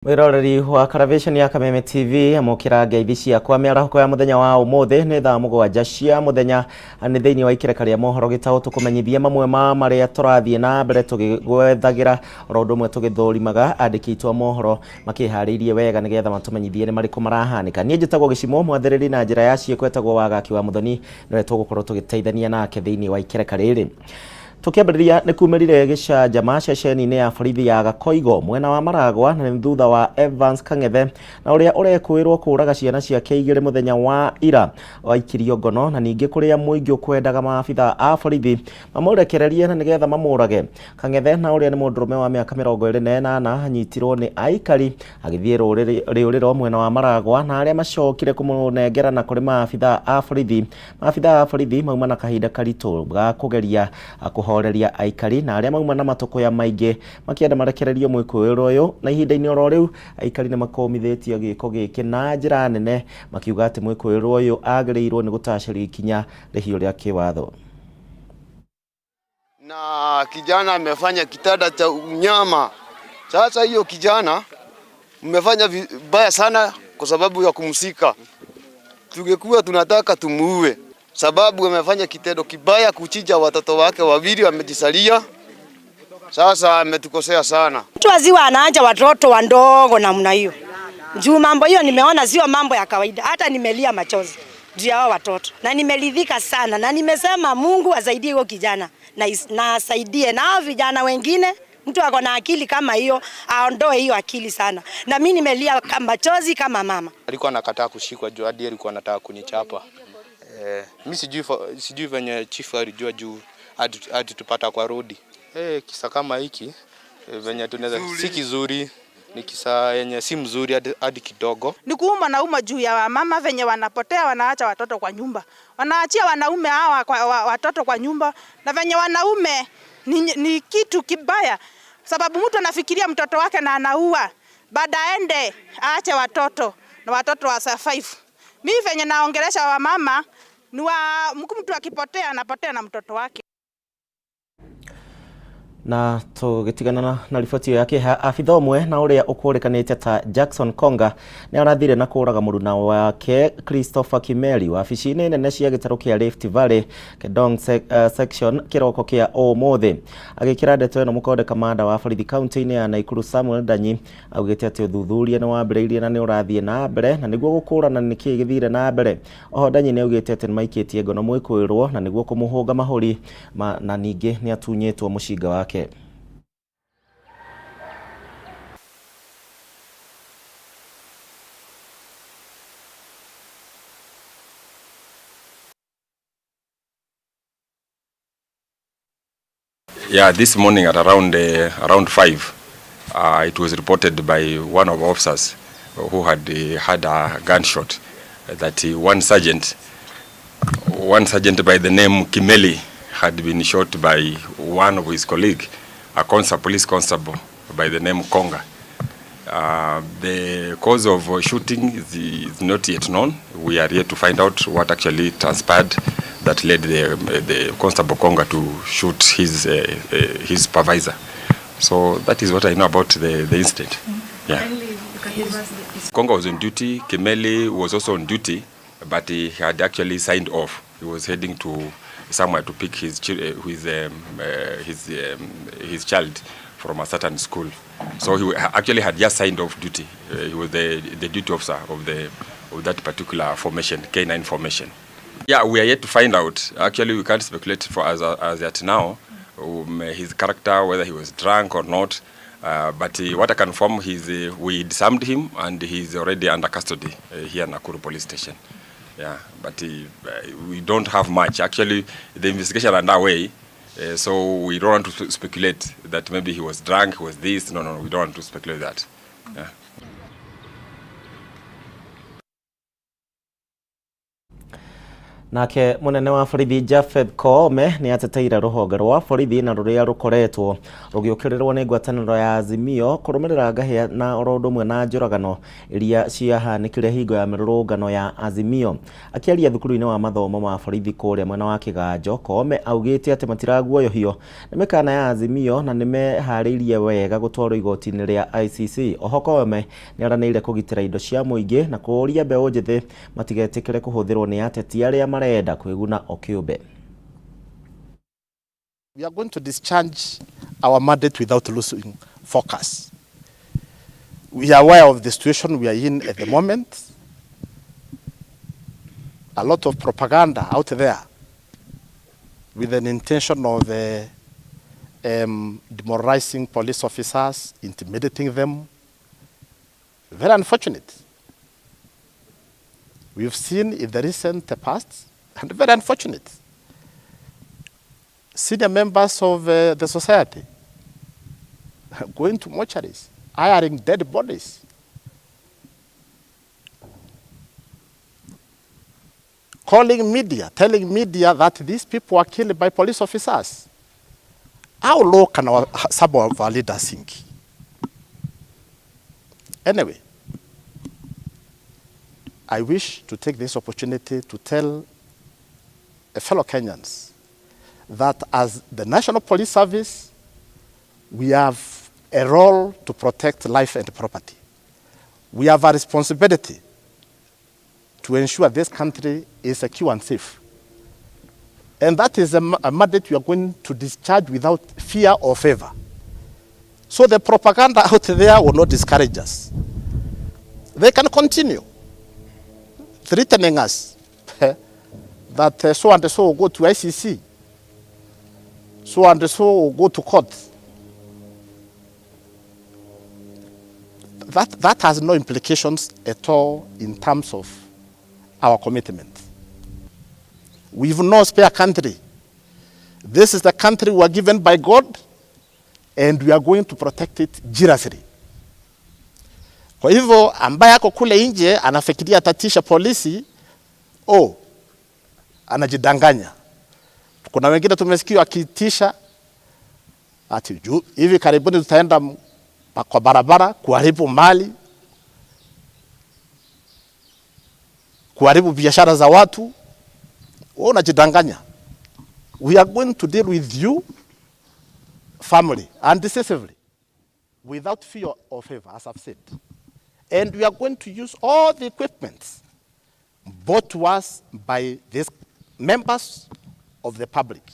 Mwiroreri wa Karavation ya Kameme TV, amũkĩra ngeithi ciakwa mĩarahũko ya mũthenya wa ũmũthĩ. Nĩ thaa 7 cia mũthenya, nĩ thĩinĩ wa ikereka rĩa mohoro gĩtaũ, tũkũmenyithie mamwe ma marĩa tũrathiĩ na mbere tũgĩgwethagĩra, oro ũndũ ũmwe tũgĩthũrimaga andĩki aitũ a mohoro makĩharĩirie wega nĩgetha matũmenyithie nĩ marĩkũ marahanĩka. Niĩ njĩtagwo Gĩcimo Mwathĩrĩri, na njĩra ya ciĩko etagwo Wagaki wa Mũthoni, nĩwe tũgũkorwo tũgĩteithania nake thĩinĩ wa ikereka rĩrĩ. Tũkĩambĩrĩria, nĩ kumĩrire gĩcanjama ceceni-inĩ ya borithi ya Gakoigo mwena wa Maragwa, na nĩ thutha wa Evans Kang'ethe na ũrĩa ũrekũĩrwo kũraga ciana ciake igĩrĩ mũthenya wa ira waikirio ngono, na ningĩ kũrĩa mũingĩ ũkwendaga maabitha a borithi mamũrekererie na nĩgetha mamũrage. Kang'ethe na ũrĩa nĩ mũndũrũme wa mĩaka 28 anyitirwo nĩ aikari agĩthiĩ rĩũrĩro mwena wa Maragwa, na arĩa macokire kũmũnengerana kũrĩ maabitha a borithi. Maabitha a borithi mauma na kahinda karitũ ga kũgeria kũhoreria aikari na arĩa mauma na matũkũya maingĩ makĩenda marekererio mwĩkũĩrwo ũyũ, na ihinda-inĩ oro rĩu aikari nĩ makũmithĩtie gĩko gĩkĩ na njĩra nene, makiuga atĩ mwĩkũĩrwo ũyũ agĩrĩirwo nĩ gũtacĩrio ikinya rĩhiũ rĩa kĩwatho. Na kijana amefanya kitanda cha unyama. Sasa hiyo kijana mmefanya vibaya sana kwa sababu ya kumsika. Tungekuwa tunataka tumuue, sababu amefanya kitendo kibaya kuchinja watoto wake wawili wamejisalia. Sasa ametukosea sana. Mtu aziwa anaanja watoto wandogo namna hiyo. Juu mambo hiyo nimeona sio mambo ya kawaida. Hata nimelia machozi juu ya hao watoto. Na nimeridhika sana, na nimesema Mungu asaidie huyo kijana na asaidie na hao vijana wengine. Mtu ako na akili kama hiyo aondoe hiyo akili sana. Na mimi nimelia machozi kama mama. Alikuwa anakataa kushikwa juu hadi alikuwa anataka kunichapa. Mimi sijui venye chief alijua juu hadi tupata kwa rodi. Kisa kama hiki, venye tunaweza, si kizuri, ni kisa yenye si mzuri hadi kidogo. Ni kuuma na uma juu ya mama venye wanapotea, wanaacha watoto kwa nyumba. Wanaachia wanaume hawa watoto kwa nyumba, na venye wanaume ni kitu kibaya. Sababu mtu anafikiria mtoto wake na anaua. Baada aende aache watoto na watoto wa survive. Mimi venye naongelesha wamama ni wa mtu akipotea anapotea na mtoto wake. Na tũgĩtigana na riboti ĩyo ya kĩeha, abitha ũmwe na ũrĩa ũkũrĩkanĩte ta Jackson Konga nĩ arathire na kũraga mũruna wake Christopher Kimeli wabici-inĩ nene cia gĩtarũ kĩa Rift Valley Kedong section kĩroko kĩa ũmũthĩ. Agĩkĩra ndeto ĩno mũkonde, kamanda wa borithi kaunti-inĩ ya Nakuru Samuel Ndanyi augĩte atĩ ũthuthuria nĩ wambĩrĩirie na nĩ ũrathiĩ na mbere na nĩguo gũkũrana nĩkĩĩ gĩthire na mbere. Oho Ndanyi nĩ augĩte atĩ nĩmaikĩtie ngono mwĩkũĩrwo na nĩguo kũmũhũnga mahũri na ningĩ nĩ atunyĩtwo mũcinga wake. Yeah, this morning at around 5, it was reported by one of our officers who had had a gunshot that one sergeant by the name Kimeli had been shot by one of his colleague, a police constable by the name Konga. The cause of shooting is not yet known. We are yet to find out what actually transpired that led the Constable Konga to shoot his supervisor. So that is what I know about the incident. Yeah. Konga was on duty. Kimeli was also on duty, but he had actually signed off. He was heading to somewhere to pick his child from a certain school. So he actually had just signed off duty. He was the duty officer of that particular formation, K9 formation. Yeah, we are yet to find out. Actually, we can't speculate for as at now, his character, whether he was drunk or not. But what I can confirm is we disarmed him and he's already under custody here at Nakuru Police Station. Yeah, but we don't have much. Actually, the investigation underway, so we don't want to speculate that maybe he was drunk, he was this. No, no, no, we don't want to speculate that. Yeah. Nake munene wa borithi Japheth Koome nĩ ateteire rũhonge rwa borithi na rũrĩa rũkoretwo rũgĩũkĩrĩrwo nĩ ngwatanĩro ya Azimio kũrũmĩrĩra ngahĩa na oro ũndũ ũmwe na njũragano iria ciahanĩkire hingo ya mĩrũrũngano ya Azimio. Akĩaria thukuru-inĩ wa mathomo ma borithi kũrĩa mwena wa Kĩganjo, Koome augĩte atĩ matiraguoyohio nĩ mĩkana ya Azimio na nĩmeharĩirie wega gũtwarwo igoti-inĩ rĩa ICC. Oho Koome nĩaranĩire kũgitĩra indo cia mũingĩ na kũũria mbeũ njĩthĩ matigetĩkĩre kũhũthĩrwo nĩ ateti arĩa marenda kwĩguna o kĩũmbe. We are going to discharge our mandate without losing focus. We are aware of the situation we are in at the moment. A lot of propaganda out there with an intention of demoralizing police officers, intimidating them. Very unfortunate. We've seen in the recent past, and very unfortunate, senior members of the society going to mortuaries, hiring dead bodies, calling media, telling media that these people were killed by police officers. How low can some of our leaders sink? Anyway, I wish to take this opportunity to tell fellow Kenyans that as the National Police Service, we have a role to protect life and property. We have a responsibility to ensure this country is secure and safe. And that is a mandate we are going to discharge without fear or favor. So the propaganda out there will not discourage us. They can continue threatening us that so and so will go to ICC, so and so will go to court. That has no implications at all in terms of our commitment. We've no spare country. This is the country we are given by God, and we are going to protect it jealously. Kwa hivyo ambaye ako kule nje anafikiria atatisha polisi, oh, anajidanganya. Kuna wengine tumesikia akitisha ati juu hivi karibuni tutaenda kwa barabara kuharibu mali, kuharibu biashara za watu. Wewe unajidanganya. We are going to deal with you firmly and decisively without fear or favor, as I've said. And we are going to use all the equipment bought to us by these members of the public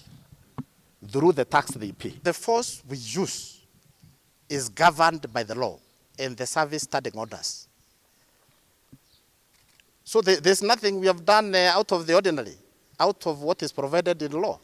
through the tax they pay. The force we use is governed by the law and the service standing orders. So there's nothing we have done out of the ordinary, out of what is provided in law.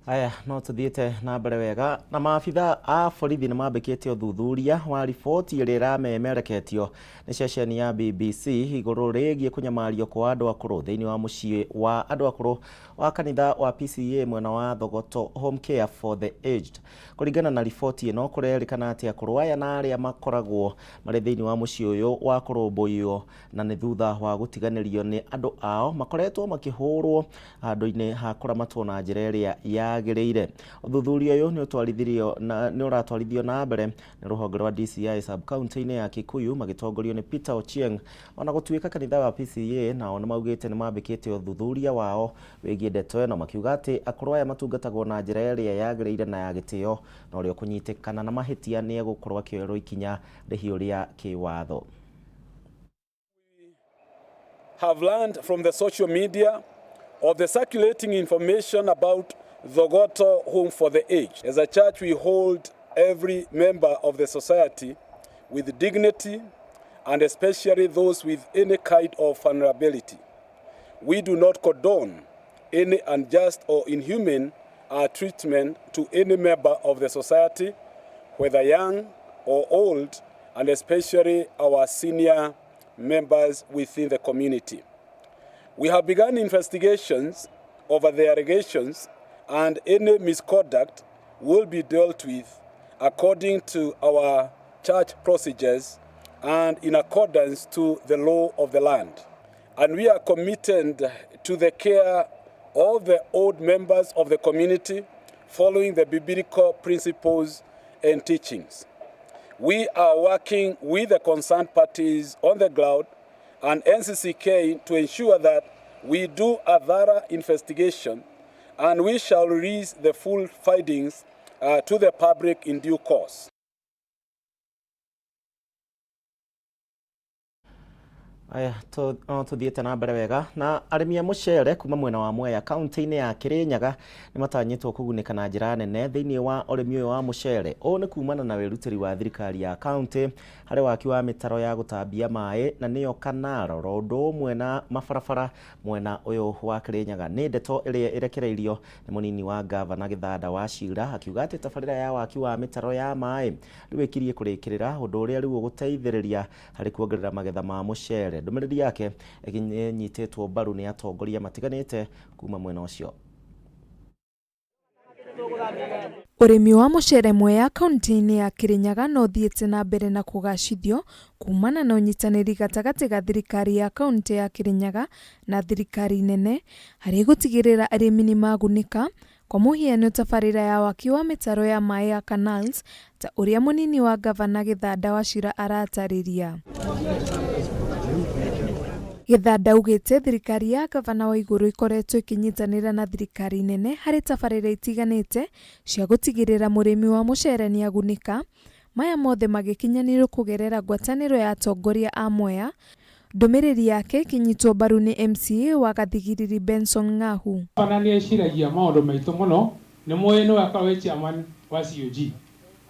Aya, no tuthiĩte na mbere wega na maabitha a borithi nĩ mambĩkĩte ũthuthuria wa riboti ĩrĩa ĩramemereketio nĩ ceceni ya BBC igũrũ rĩgiĩ kũnyamario kwa andũ akũrũ thĩinĩ wa mũciĩ wa andũ akũrũ wa kanitha wa PCEA mwena wa Thogoto Home Care for the Aged. Kũringana na riboti ĩno, kũrerĩkana atĩ akũrũ aya na arĩa makoragwo marĩ thĩinĩ wa mũciĩ ũyũ wa kũrũmbũiyo na nĩ thutha wa gũtiganĩrio nĩ andũ ao makoretwo makĩhũrwo handũ-inĩ ha kũramatwo na njĩra ĩrĩa yagĩrĩire. Ũthuthuria ũyũ nĩ ũratwarithio na mbere nĩ rũhonge rwa DCI sub-county-inĩ ya Kikuyu magĩtongorio nĩ Peter Ochieng. Ona gũtuĩka kanitha wa PCEA nao nĩ maugĩte nĩ mambĩkĩte ũthuthuria wao wĩgiĩ ndeto ĩno, makiuga atĩ akũrũ aya matungatagwo na njĩra ĩrĩa yagĩrĩire na ya gĩtĩo, na ũrĩa ũkũnyitĩkana na mahĩtia nĩ egũkorwo akĩoerwo ikinya rĩhiũ rĩa kĩwatho. Have learned from the social media of the circulating information about Thogoto Home for the Aged. As a church, we hold every member of the society with dignity, and especially those with any kind of vulnerability. We do not condone any unjust or inhumane treatment to any member of the society, whether young or old, and especially our senior members within the community. We have begun investigations over the allegations, and any misconduct will be dealt with according to our church procedures and in accordance to the law of the land. And we are committed to the care of the old members of the community following the biblical principles and teachings. We are working with the concerned parties on the ground and NCCK to ensure that we do a thorough investigation, and we shall release the full findings to the public in due course. Aya, no tũthiĩte na mbere wega na arĩmi a mũcere kuma mwena wa Mwea kaunti-inĩ ya Kĩrĩnyaga nĩ matanyĩtwo kũgunĩka na njĩra nene thĩinĩ wa ũrĩmi ũyũ wa mũcere. Ũũ nĩ kumana na wĩrutĩri wa thirikari ya kaunti harĩ waki wa mĩtaro ya gũtambia maĩ na nĩyo kanaro ro ũndũ ũmwe na mabarabara mwena ũyũ wa Kĩrĩnyaga. Nĩ ndeto ĩrĩa ĩrekereirio nĩ mũnini wa ngavana Gĩthanda wa Cira akiuga atĩ tabarĩra ya waki wa mĩtaro ya maĩ rĩu ĩkirie kũrĩkĩrĩra, ũndũ ũrĩa rĩu ũgũteithĩrĩria harĩ kuongerera magetha ma mũcere. Ndũmĩrĩri yake ĩnyitĩtwo mbaru nĩ atongoria matiganĩte kuma mwena ũcio. Ũrĩmi wa mũcere Mwea kaunti-inĩ ya Kĩrĩnyaga no ũthiĩte na mbere na kũgacithio kumana na ũnyitanĩri gatagatĩ ga thirikari ya kaunti ya Kĩrĩnyaga na thirikari nene harĩ gũtigĩrĩra arĩmi nĩ magunĩka, kwa mũhiano tabarĩra ya waki wa mĩtaro ya maĩ ya canals ta ũrĩa mũnini wa ngavana Gĩthanda Wachira aratarĩria. Gĩthanda augĩte thirikari ya ngavana Waiguru ĩkoretwo ĩkĩnyitanĩra na thirikari nene harĩ tabarĩra itiganĩte cia gũtigĩrĩra mũrĩmi wa mũcere nĩagunĩka, maya mothe magĩkinyanĩrio kũgerera ngwatanĩro ya atongoria a Mwea. Ndũmĩrĩri yake ĩkĩnyitwo mbaru nĩ MCA wa Gathigiriri Benson Ng'ahu. Ona nĩ eciragia maũndũ maitũ mũno, nĩ mũĩ nĩwe akoragwo wĩ chairman wa COG.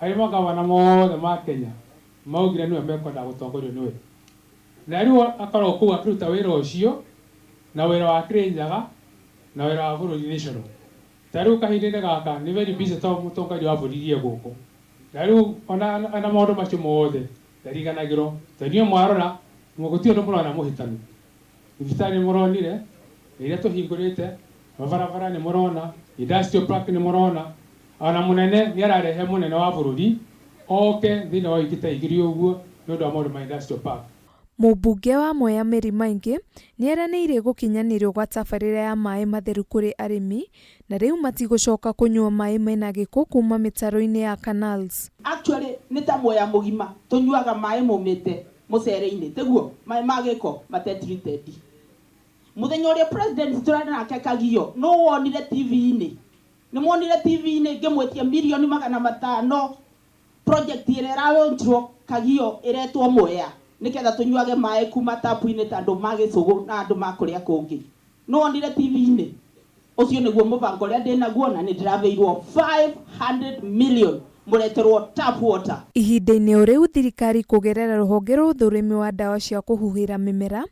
Harĩ magavana mothe ma Kenya maugire nĩwe mekwenda gũtongorio nĩwe. Na rĩu akoragwo kũu akĩruta wĩra ũcio na wĩra wa Kĩrĩnyaga na wĩra wa bũrũri national. Ta rĩu kahinda-inĩ gaka nĩ very busy tondũ mũtongoria wa bũrũri e gũkũ. Na rĩu ona maũndũ macio mothe ndariganagĩrwo. Ta inyuĩ mwarora gũtirĩ ũndũ mũrona mũhĩtanu. Thibitarĩ nĩ mũronire, iria tũhingũrĩte, mabarabara nĩ mũrona, industrial park nĩ mũrona, ona mũnene nĩ ararehe mũnene wa bũrũri oke thĩinĩ wa wiki ta igĩrĩ ũguo nĩ ũndũ wa maũndũ ma industrial park. Mũmbunge wa Mwea Mary Maingi nĩeranĩire gũkinyanĩrio gwa tabarĩra ya maĩ matheru kũrĩ arĩmi na rĩu matigũcoka kũnyua maĩ mena gĩko kuma mĩtaro-inĩ ya canals. Actually nĩ ta Mwea mũgima tũnyuaga maĩ maumĩte mũcere-inĩ, tiguo maĩ ma gĩko mate treated. Mũthenya ũrĩa president tũrarĩ nake Kagio, no wonire TV-inĩ, nĩ mwonire TV-inĩ ngĩmwĩtia mirioni 500 project ĩrĩa ĩralaunchwo Kagio ĩretwo Mwea nĩgetha tũnyuage maĩ kuma tapu-inĩ ta andũ ma gĩcũgũ na andũ ma kũrĩa kũngĩ. No wonire TV-inĩ. Ũcio nĩguo mũbango ũrĩa ndĩnaguo na nĩ ndĩraheirwo 500 million mũreterwo tap water. Ihinda-inĩ o rĩu thirikari kũgerera rũhonge rwa ũthũrimi wa ndawa cia kũhuhĩra mĩmera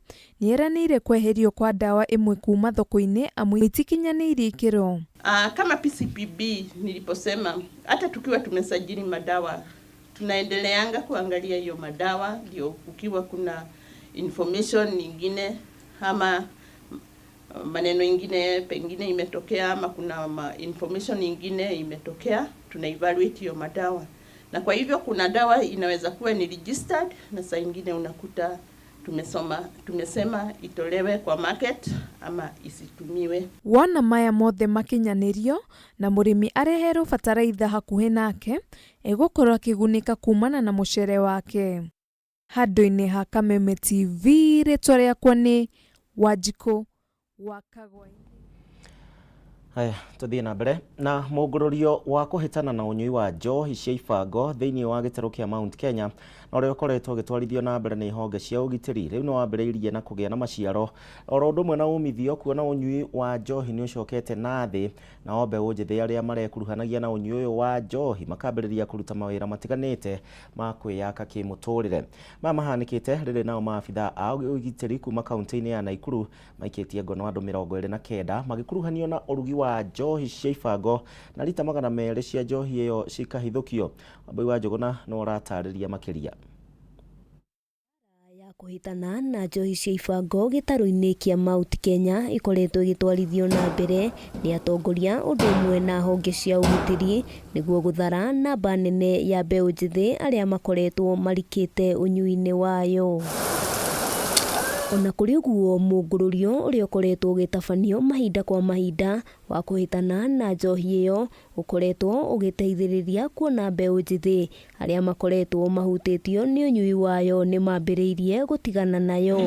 nĩĩranĩire kweherio kwa ndawa imwe kuma thoko-inĩ amu itikinyanĩirie ikĩro. Kama PCPB niliposema hata tukiwa tumesajili madawa tunaendeleanga kuangalia hiyo madawa, ndio kukiwa kuna information nyingine ama maneno ingine pengine imetokea ama kuna information nyingine imetokea, tuna evaluate hiyo madawa. Na kwa hivyo kuna dawa inaweza kuwa ni registered na saa ingine unakuta tumesema itolewe kwa market ama isitumiwe. Wona maya mothe makinyanĩrio na mũrĩmi areherwo bataraitha hakuhĩ nake egũkorwo akĩgunĩka kumana na mũcere wake. Handũ-inĩ ha Kameme TV, rĩtwa rĩakwa nĩ Wanjikũ wa Kagwai. Haya, tuthiĩ na mbere na mũngũrũrio wa kũhĩtana na ũnyui wa njohi cia ibango thĩinĩ wa gĩtarũ kĩa Mount Kenya na ũrĩa ũkoretwo ũgĩtwarithio na mbere nĩ honge cia ũgitĩri rĩu nĩ wambĩrĩirie na kũgĩa na maciaro oro ũndũ ũmwe na umithio kuona ũnyui wa njohi nĩ ũcokete na thĩ, nao mbeũ njĩthĩ arĩa marekuruhanagia na ũnyui ũyũ wa njohi makambĩrĩria kũruta mawĩra matiganĩte ma kwĩyaka kĩmũtũrĩre. Maya mahanĩkĩte rĩrĩ nao maabitha a ũgitĩri kuma kaunti-inĩ ya Naikuru maikĩtie ngono andũ 29 magĩkuruhanio na ũrugi wa njohi cia ibango na rita 200 cia njohi ĩyo cikahithũkio. Wambui wa Njũgũna no ũratarĩria makĩria. Ya Kũhĩtana na njohi cia ibango gĩtarũ-inĩ kĩa Mount Kenya ĩkoretwo ĩgĩtwarithio na mbere nĩ atongoria ũndũ ũmwe na honge cia ũgitĩri nĩguo gũthara namba nene ya mbeũ njĩthĩ arĩa makoretwo marikĩte ũnyui-inĩ wayo. Ona kũrĩ ũguo, mũngũrũrio ũrĩa ũkoretwo ũgĩtabanio mahinda kwa mahinda wa kũhĩtana na njohi ĩyo ũkoretwo ũgĩteithĩrĩria kuona mbeũ njĩthĩ arĩa makoretwo mahutĩtio nĩ ũnyui wayo nĩ mambĩrĩirie gũtigana nayo.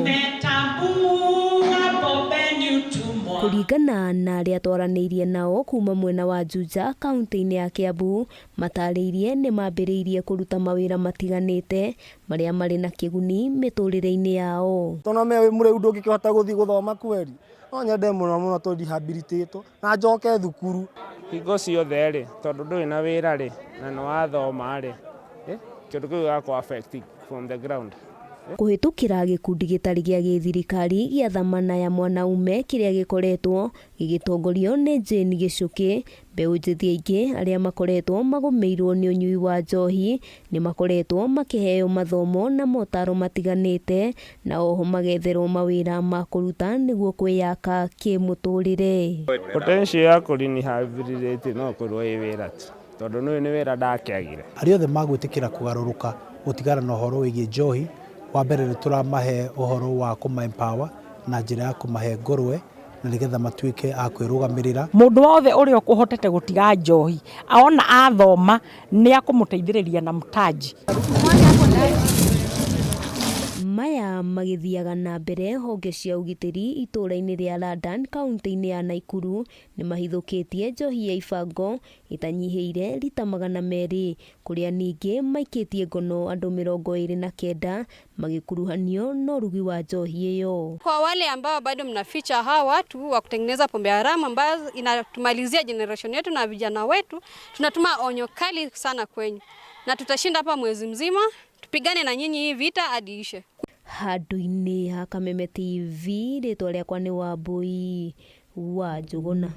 Kũringana na arĩa twaranĩirie nao kuma mwena wa Juja kaunti-inĩ ya Kiambu, matarĩirie nĩ mambĩrĩirie kũruta mawĩra matiganĩte marĩa marĩ na kĩguni mĩtũrĩre-inĩ yao. Tondũ nĩ wĩ mũrĩu ndũngĩkĩhota gũthiĩ gũthoma kweri. No nyende mũno mũno tũ rehabilitate na njoke thukuru. Hingo ciothe rĩ, tondũ ndũrĩ na wĩra rĩ, na nĩ wathoma rĩ, kĩndũ kĩu gĩgakũ affect from the ground. Kũhĩtũkĩra gĩkundi gĩtarĩ gĩa gĩthirikari gĩa Thamana ya Mwanaume kĩrĩa gĩkoretwo gĩgĩtongorio nĩ Jane Gĩchũkĩ, mbeũ njĩthĩ aingĩ arĩa makoretwo magũmĩirwo nĩ ũnyui wa njohi nĩ makoretwo makĩheo mathomo na motaro matiganĩte na oho magetherwo mawĩra ma kũruta nĩguo kwĩyaka kĩmũtũrĩre. Potential ya kũ rehabilitate no ĩkorwo ĩ wĩra tu tondũ nĩ nĩ wĩra ndakĩagire. Arĩa othe magwĩtĩkĩra kũgarũrũka gũtigana na ũhoro wĩgiĩ njohi, wa mbere nĩ tũramahe ũhoro wa kũma empower na njĩra ya kũmahe ngũrwe na nĩgetha matuĩke a kwĩrũgamĩrĩra. Mũndũ wothe ũrĩa ũkũhotete gũtiga njohi ona athoma nĩ akũmũteithĩrĩria na mtaji. Maya magĩthiaga na mbere honge cia ũgitĩri itũũra-inĩ rĩa London kaunti-inĩ ya Naikuru nĩ mahithũkĩtie njohi ya ibango ĩtanyihĩire rita 200 kũrĩa ningĩ maikĩtie ngono andũ 29 magĩkuruhanio na ũrugi wa njohi ĩyo. Kwa wale ambao bado mnaficha hawa watu wa kutengeneza pombe haramu ambayo inatumalizia generation yetu na vijana wetu, tunatuma onyo kali sana kwenyu, na tutashinda hapa mwezi mzima, tupigane na nyinyi hii vita hadi ishe. Handũ-inĩ ha Kameme TV rĩtwa rĩakwa nĩ Wambui wa Njũgũna.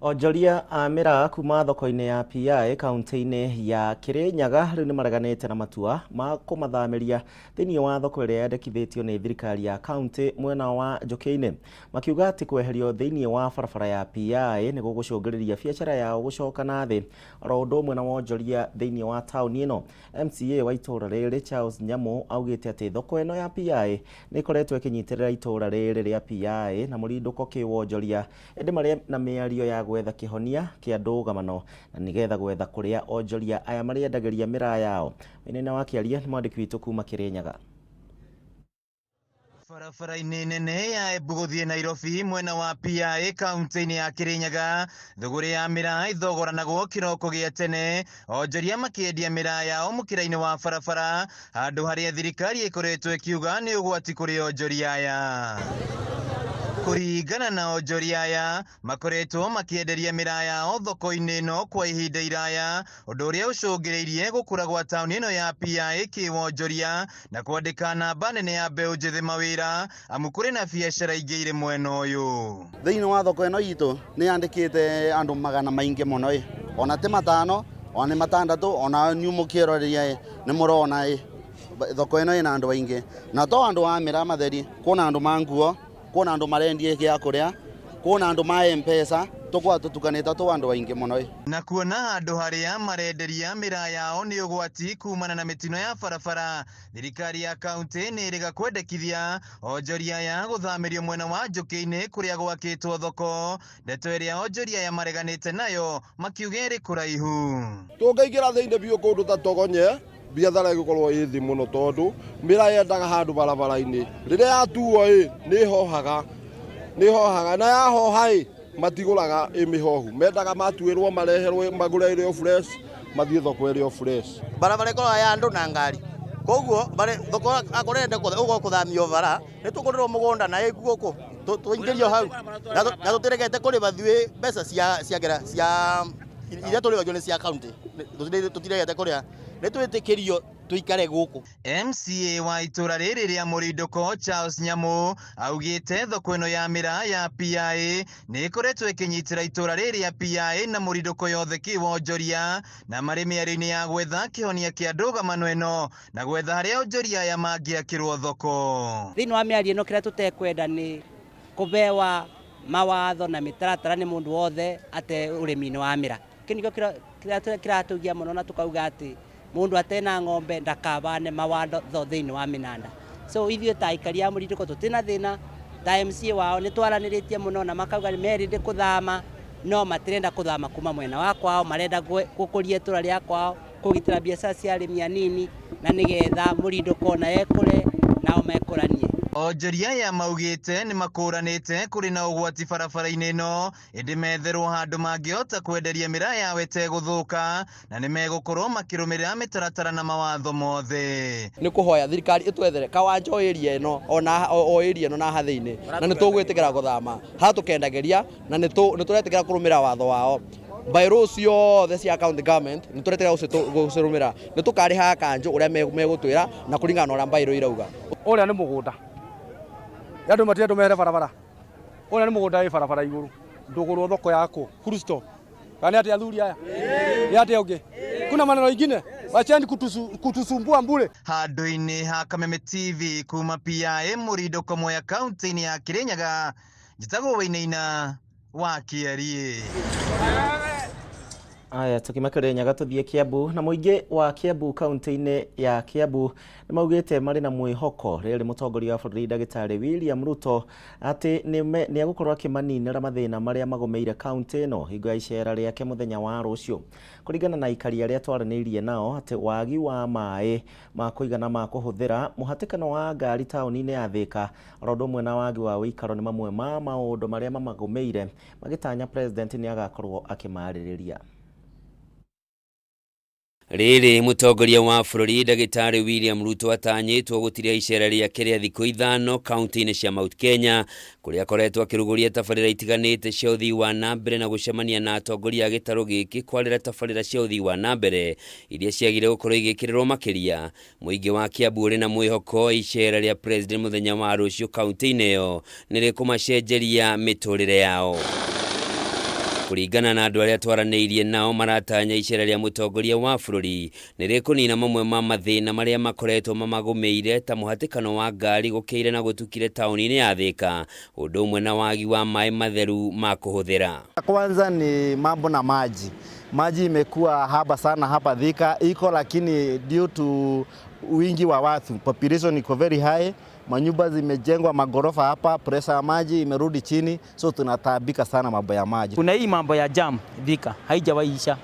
Onjoria a mĩraa kuma thoko-inĩ ya PI kaunti-inĩ ya Kirinyaga rĩu nĩ mareganĩte na matua ma kũmathamĩria thĩinĩ wa thoko ĩrĩa yandĩkithĩtio nĩ thirikari ya kaunti mwena wa Njũkĩ-inĩ, makiuga atĩ kweherio thĩinĩ wa barabara ya PI nĩ gũgũcũngĩrĩria biacara yao gũcoka na thĩ oro ũndũ ũmwe na wonjoria thĩinĩ wa taũni ĩno. MCA wa itũũra rĩrĩ Charles Nyamu augĩte atĩ thoko ĩno ya PI nĩ ĩkoretwo ĩkĩnyitĩrĩra itũũra rĩrĩ rĩa PI na mũrindũko kĩwonjoria ĩndĩ marĩ na mĩario ya gwetha kĩhonia kĩa ndũgamano na nĩgetha gwetha kũrĩa onjoria aya marĩendagĩria mĩraa yao. Wainaina wa Kĩaria nĩ mwandĩki witũ kuma Kĩrĩnyaga. Barabara-inĩ nene ya Embu gũthiĩ Nairobi mwena wa PI kaunti-inĩ ya Kirinyaga, thũgũrĩ ya mĩraa ithogoranagwo kĩroko gĩa tene, onjoria makĩendia mĩraa yao mũkĩra-inĩ wa barabara, handũ harĩa thirikari ĩkoretwo ĩkiuga nĩ ũgwati kũrĩ onjoria aya. Kũringana na onjoria aya, makoretwo makĩenderia mĩraa yao thoko-inĩ ĩno kwa ihinda iraya, ũndũ ũrĩa ũcũngĩrĩirie gũkũra gwa taũni ĩno ya PI kĩwonjoria na kwandĩka namba nene ya mbeũ njĩthĩ mawĩra, amu kũrĩ na biacara ingĩ irĩ mwena ũyũ. Thĩinĩ wa thoko ĩno itũ nĩ yandĩkĩte andũ magana maingĩ mũno ĩ, ona ti matano, ona nĩ matandatũ, ona inyuĩ mũkĩroreria ĩ, nĩ mũrona ĩ, thoko ĩno ĩna andũ aingĩ, na to andũ a mĩraa matheri, kwĩna andũ ma nguo, kwĩna andũ marendia gĩa kũrĩa, kwĩna andũ ma M-Pesa, tũkoragwo tũtukanĩte tũ andũ aingĩ mũno ĩ. Na kuona handũ harĩa marenderia mĩraa yao nĩ ũgwati kumana na mĩtino ya barabara, thirikari ya kaunti nĩ ĩrĩga kwendekithia onjoria aya gũthamĩrio mwena wa Njũkĩ-inĩ kũrĩa gwakĩtwo thoko, ndeto ĩrĩa onjoria aya mareganĩte nayo makiuga ĩrĩ kũraihu. Tũngĩingĩra thĩinĩ biũ kũndũ ta Togonye, biathara ĩgũkorwo ĩ thĩ mũno tondũ mĩraa yendaga handũ barabara-inĩ, rĩrĩa yatuo ĩ, nĩ ĩhohaga na yahoha ĩ, matigũraga ĩ mĩhohu, mendaga matuĩrwo mareherwo magũre ĩrĩ o fresh, mathiĩ thoko ĩrĩ o fresh. Barabara ĩkoragwo ya andũ na ngari, koguo thoko akorwo ĩrenda ũgoka kũthamio bara, nĩ tũkũrĩrwo mũgũnda na ĩ gũkũ tũingĩrio hau, na tũtiregete kũrĩba ithuĩ mbeca cia cia iria tũrĩhagio nĩ cia county, tũtiregete kũrĩha, nĩ twĩtĩkĩrio Tuikare guku. MCA wa itũra rĩrĩ rĩa Mũrindũko Charles Nyamu augĩte thoko ĩno ya mĩraa ya PIA nĩ ĩkoretwo ĩkĩnyitĩra itũra rĩrĩ rĩa PIA na Mũrindũko yothe kĩwonjoria na marĩ mĩario-inĩ ya gwetha kĩhonia kĩa ndũgamano ĩno na gwetha harĩa onjoria aya mangĩakĩrwo thoko. Thĩinĩ wa mĩario ĩno kĩrĩa tũtekwenda nĩ kũbewa mawatho na mĩtaratara nĩ mũndũ wothe ate ũrĩmi-inĩ wa mĩraa. Kĩu nĩkĩo kĩrĩa kĩratũgia mũno na tũkauga atĩ mũndũ atena ng'ombe ndakabane mawatho thĩinĩ wa mĩnanda. So ithuĩ ta aikari a Mũrindũko tũtirĩ thĩna ta MCA wao nĩ twaranĩrĩtie mũno na makauga nĩ merĩndĩ kũthama no matirenda kũthama kuma mwena wa kwao, marenda gũkũria itũra rĩa kwao, kũgitĩra biacara cia arĩmi anini na nĩgetha Mũrindũko ona ekũre nao mekũranie. Onjoria aya maugĩte nĩ makũranĩte kũrĩ na ũgwati barabara-inĩ ĩno ĩndĩ metherwo handũ mangĩhota kwenderia mĩraa yao ĩtegũthũka na nĩ megũkorwo makĩrũmĩrĩra mĩtaratara na mawatho mothe. Nĩ kũhoya thirikari ĩtwethere kawanja o area ĩno ona o area ĩno na haha thĩinĩ na nĩ tũgwĩtĩkĩra gũthama haha tũkendagĩria na nĩ tũretĩkĩra kũrũmĩrĩra watho wao. Bylaws ciothe cia county government nĩ tũretĩkĩra gũcirũmĩrĩra, nĩ tũkarĩhaga kanjũ ũrĩa megũtwĩra na kũringana na ũrĩa bylaw irauga. Ũrĩa nĩ mũgũnda, andũ matirenda mehere barabara, ũrĩa nĩ mũgũnda wĩ barabara igũrũ, ndũgũrwo thoko yakwo full stop. Kana nĩ atĩa athuri aya? Nĩ atĩa ũngĩ? Kuna maneno ingine? Wacheni kutusumbua mbure. Handũ-inĩ ha Kameme TV kuma PIA Mũrindũko Mwea kaunti-inĩ ya Kirinyaga, njĩtagwo Wainaina wa Kĩariĩ. Aya tukima Kirinyaga tuthie Kiambu na mũingĩ wa Kiambu kaunti-inĩ ya Kiambu nĩ maugĩte marĩ na mwĩhoko rĩrĩ mũtongoria wa bũrũri ndagĩtarĩ William Ruto atĩ nĩ egũkorwo akĩmaninĩra mathĩna marĩa magũmĩire kaunti ĩno hingo ya icera rĩake mũthenya wa rũciũ. Kũringana na aikari arĩa twaranĩirie nao atĩ wagi wa maĩ ma kũigana ma kũhũthĩra, mũhatĩkano wa ngari taũni-inĩ ya Thĩka oro ũndũ ũmwe na wagi wa ũikaro nĩ mamwe ma maũndũ marĩa mamagũmĩire magĩtanya president nĩ agakorwo akĩmarĩrĩria. Rĩrĩ mũtongoria wa bũrũri ndagĩtarĩ William Ruto atanyĩtwo gũtiria icera rĩake rĩa thikũ 5 kaunti-inĩ cia Mount Kenya kũrĩa akoretwo akĩrugũria tabarĩra itiganĩte cia ũthii wa na mbere na gũcemania na atongoria a gĩtarũ gĩkĩ kwarĩra tabarĩra cia ũthii wa na mbere iria ciagire gũkorwo igĩkĩrĩrwo makĩria. Mũingĩ wa Kiambu ũrĩ na mwĩhoko icera rĩa president mũthenya wa rũciũ kaunti-inĩ ĩyo nĩ rĩkũmacenjeria mĩtũrĩre yao. Kũringana na andũ arĩa twaranĩirie nao maratanya icera rĩa mũtongoria wa bũrũri nĩ rĩkũnina mamwe ma mathĩna marĩa makoretwo mamagũmĩire ta mũhatĩkano wa ngari gũkĩire na gũtukire taũni-inĩ ya Thĩka, ũndũ ũmwe na wagi wa maĩ matheru ma kũhũthĩra. Kwanza ni mambo na maji. Maji imekuwa haba sana hapa Thika iko, lakini due to wingi wa watu, population iko very high, manyumba zimejengwa magorofa hapa, pressure ya maji imerudi chini, so tunataabika sana mambo ya maji. Kuna hii mambo ya jam Thika haijawahi isha.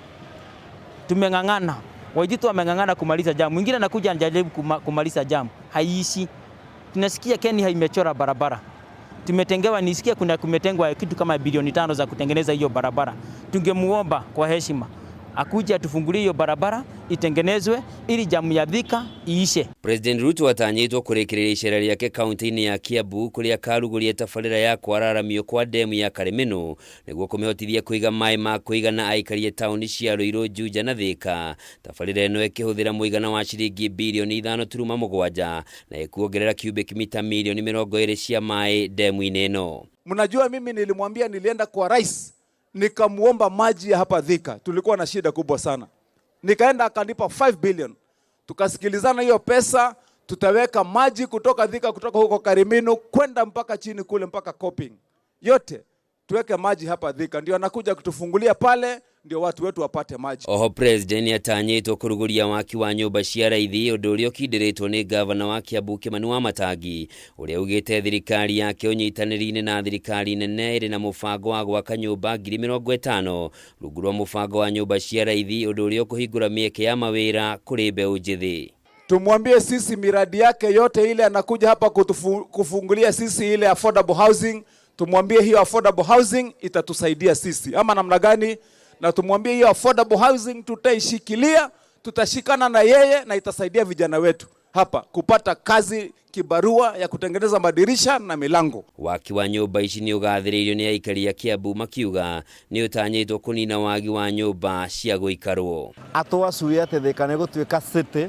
Tumeng'ang'ana, Waititu wameng'ang'ana kumaliza jam, mwingine anakuja anajaribu kumaliza jam, haiishi. Tunasikia Kenya imechora barabara. Tumetengewa, nisikia kuna kumetengwa kitu kama bilioni 5 za kutengeneza hiyo barabara. Tungemuomba kwa heshima akuje atufungulie hiyo barabara itengenezwe ili jamu ya Thika iishe. President Ruto atanyĩtwo kũrĩkĩrĩria icera rĩake kaunti-inĩ ya Kiambu kũrĩa akarugũria tabarĩra ya kwararamio kwa demu ya Karĩmĩnũ nĩguo kũmĩhotithia kũiga maĩ ma kũigana aikaria taũni cia Ruiru, Juja na Thĩka. Tabarĩra ĩno ĩkĩhũthĩra mũigana wa ciringi bilioni 5.7 na ĩkuongerera cubic mita milioni 20 cia maĩ demu-inĩ ĩno. Mnajua mimi nilimwambia, nilienda kwa rais nikamuomba maji ya hapa Thika, tulikuwa na shida kubwa sana. Nikaenda akanipa 5 billion. Tukasikilizana hiyo pesa tutaweka maji kutoka Thika, kutoka huko Karimino kwenda mpaka chini kule mpaka Koping. Yote tuweke maji hapa Thika, ndio anakuja kutufungulia pale ndio watu wetu wapate maji. Oho president atanyĩtwo kũrugũria waki wa nyũmba cia raithi, ũndũ ũrĩa ũkindĩrĩtwo nĩ gavana wa Kiambu Kimani Wamatangi, ũrĩa ugĩte thirikari yake ũnyitanĩri-inĩ na thirikari nene ĩrĩ na mũbango wa gwaka nyũmba 50,000 rungu rwa mũbango wa nyũmba cia raithi, ũndũ ũrĩa ũkũhingũra mĩeke ya mawĩra kũrĩ mbeũ njĩthĩ. Tumwambie sisi miradi yake yote ile anakuja hapa kufungulia sisi ile affordable housing, tumwambie hiyo affordable housing itatusaidia sisi ama namna gani? Na tumwambie hiyo affordable housing tutaishikilia, tutashikana na yeye na itasaidia vijana wetu hapa kupata kazi, kibarua ya kutengeneza madirisha na milango. Waki wa nyũmba ici nĩ ũgathĩrĩirio nĩ aikari a Kiambu makiuga nĩ ũtanyĩtwo kũnina wagi wa nyũmba cia gũikarwo. Atwacuire atĩ Thika nĩ gũtuĩka city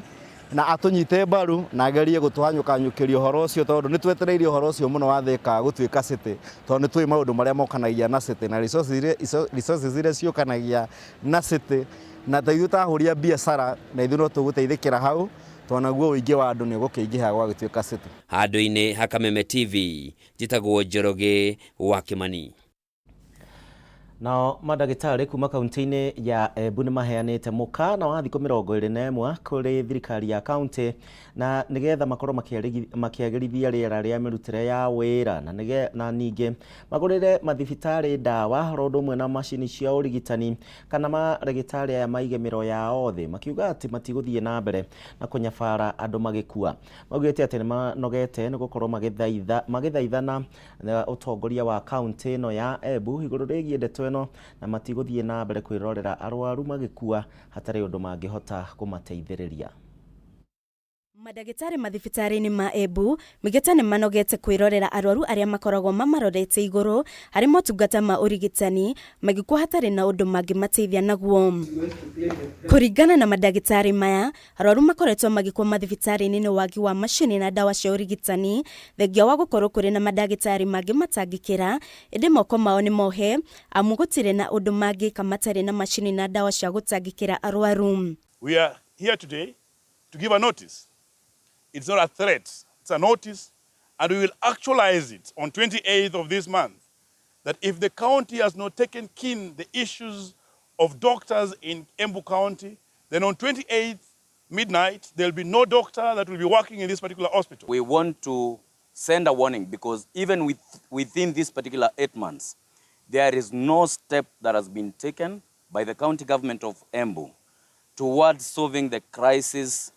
Na atũnyite mbaru na agerie gũtũhanyũkanyũkĩria ũhoro ũcio, tondũ nĩ twetereire ũhoro ũcio mũno wa Thika gũtuĩka city, tondũ nĩ tũĩ maũndũ marĩa mokanagia na city na resources iria ciũkanagia na city, na ta ithuĩ ta ahũri a biacara na ithuĩ no tũgũteithĩkĩra hau, tondũ naguo ũingĩ wa andũ nĩ ũgũkĩingĩha gwagĩtuĩka city. Handũ-inĩ ha Kameme TV, njĩtagwo Njoroge wa Kĩmani. Nao mandagĩtarĩ kuma kaunti-inĩ ya Embu nĩ maheanĩte mũkana wa thikũ 21 kũrĩ thirikari ya kaunti na nĩgetha makorwo makĩagĩrithia rĩera rĩa mĩrutĩre ya wĩra na na ningĩ magũrĩre mathibitarĩ ndawa oro ũndũ ũmwe na macini cia ũrigitani kana marĩgĩtarĩ aya maige mĩro yao thĩ, makiuga atĩ matigũthiĩ na mbere na kũnyabara andũ magĩkua. Maugĩte atĩ nĩ manogete nĩ gũkorwo magĩthaithana na ũtongoria wa kaunti ĩno ya Embu igũrũ rĩgiĩ ndeto ĩno na matigũthiĩ na mbere kwĩrorera arwaru magĩkua hatarĩ ũndũ mangĩhota kũmateithĩrĩria. Mandagĩtarĩ mathibitarĩ-inĩ ma Embu maugĩte nĩ manogete kwĩrorera arwaru arĩa makoragwo mamarorete igũrũ harĩ motungata ma ũrigitani magĩkua hatarĩ na ũndũ mangĩmateithia naguo. Kũringana na mandagĩtarĩ maya, arwaru makoretwo magĩkua mathibitarĩ-inĩ nĩ wagi wa macini na ndawa cia ũrigitani, thengia wa gũkorwo kũrĩ na mandagĩtarĩ mangĩ matangĩkĩra, ĩndĩ moko mao nĩ mohe amu gũtirĩ na ũndũ mangĩka matarĩ na macini na ndawa cia gũtangĩkĩra arwaru. We are here today to give a notice. It's not a threat, it's a notice, and we will actualize it on 28th of this month, that if the county has not taken keen the issues of doctors in Embu County, then on 28th midnight, there will be no doctor that will be working in this particular hospital. We want to send a warning because even within this particular 8 months, there is no step that has been taken by the county government of Embu towards solving the crisis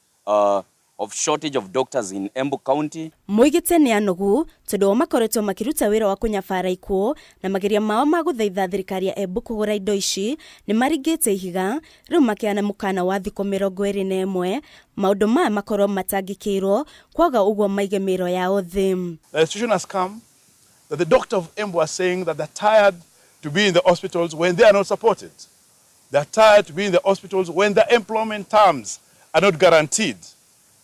of shortage of doctors in Embu County. Moigĩte nĩ anogu tondũ o makoretwo makĩruta wĩra wa kũnyabara ikuũ na mageria mao ma gũthaitha thirikari ya Embu kũgũra indo ici nĩ maringĩte ihiga, rĩu makĩheana mũkana wa thikũ 21 maũndũ maya makorwo matangĩkĩirwo kwaga ũguo maige mĩĩro yao thĩ. The situation has come that the doctor of Embu are saying that they're tired to be in the hospitals when they are not supported. They're tired to be in the hospitals when their employment terms are not guaranteed.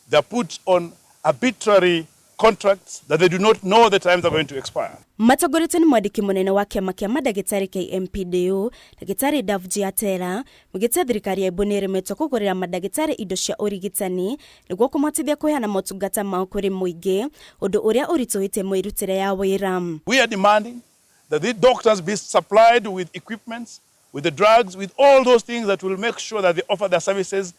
They're put on arbitrary contracts that they do not know the time they're going to expire. Matongoretio nĩ mwandĩki mũnene wa kĩama kĩa mandagĩtarĩ KMPDU, Ndagĩtarĩ Davji Atera, maugĩte thirikari ya Embu nĩ ĩremetwo kũgũrĩra mandagĩtarĩ indo cia ũrigitani nĩguo kũmahotithia kũheana motungata mao kũrĩ mũingĩ, ũndũ ũrĩa ũritũhĩtie mĩrutĩre ya wĩra. We are demanding that these doctors be supplied with equipment, with the drugs, with all those things that will make sure that they offer their services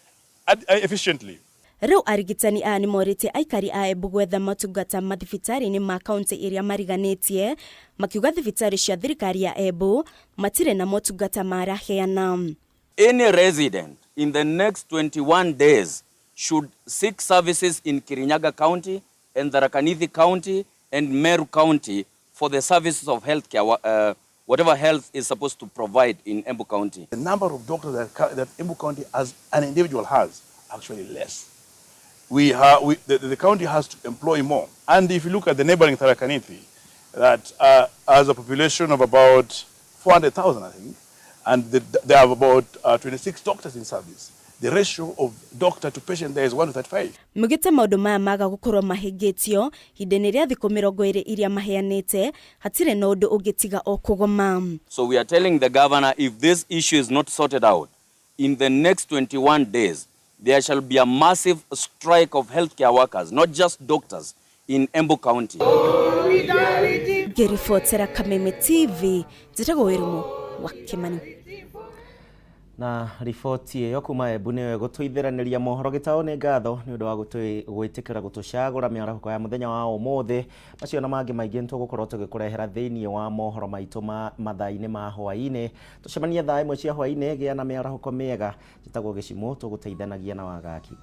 efficiently. Rĩu arigitani aya nĩ morĩtie aikari a Embu gwetha motungata mathibitarĩ-inĩ ma kaunti ĩrĩa mariganĩtie, makiuga thibitarĩ cia thirikari ya Embu matirĩ na motungata maraheana. Any resident in the next 21 days should seek services in Kirinyaga County and Tharaka Nithi County and Meru County for the services of healthcare, whatever health is supposed to provide in Embu County. The number of doctors that Embu County as an individual has actually less. The county has to employ more. And if you look at the neighboring Tharaka Nithi, that has a population of about 400,000, I think, and they have about 26 doctors in service. The ratio of doctor to patient there is 1 to 35. Maugĩte maũndũ maya maga gũkorwo mahĩngĩtio ihinda-inĩ rĩa thikũ 20 iria maheanĩte, hatirĩ na ũndũ ũngĩ tiga o kũgoma. So we are telling the governor, if this issue is not sorted out, in the next 21 days, there shall be a massive strike of healthcare workers, not just doctors, in Embu County. Ngĩribotera Kameme TV, njĩtagwo Wĩrumũ wa Kĩmani. Na riboti ĩyo kuma Embu nĩyo ĩgũtũithĩranĩria mohoro gĩtaũ. Nĩ ngatho nĩ ũndũ wa gwĩtĩkĩra gũtũcagũra mĩarahũko ya mũthenya wa ũmũthĩ. Macio na mangĩ maingĩ nĩtũgũkorwo tũgĩkũrehera thĩinĩ wa mohoro maitũ ma mathaa-inĩ ma hwaĩ-inĩ. Tũcemanie thaa 1 cia hwaĩ-inĩ. Gĩa na mĩarahũko mĩega. Njĩtagwo Gĩcimũ, tũgũteithanagia na Wagaki.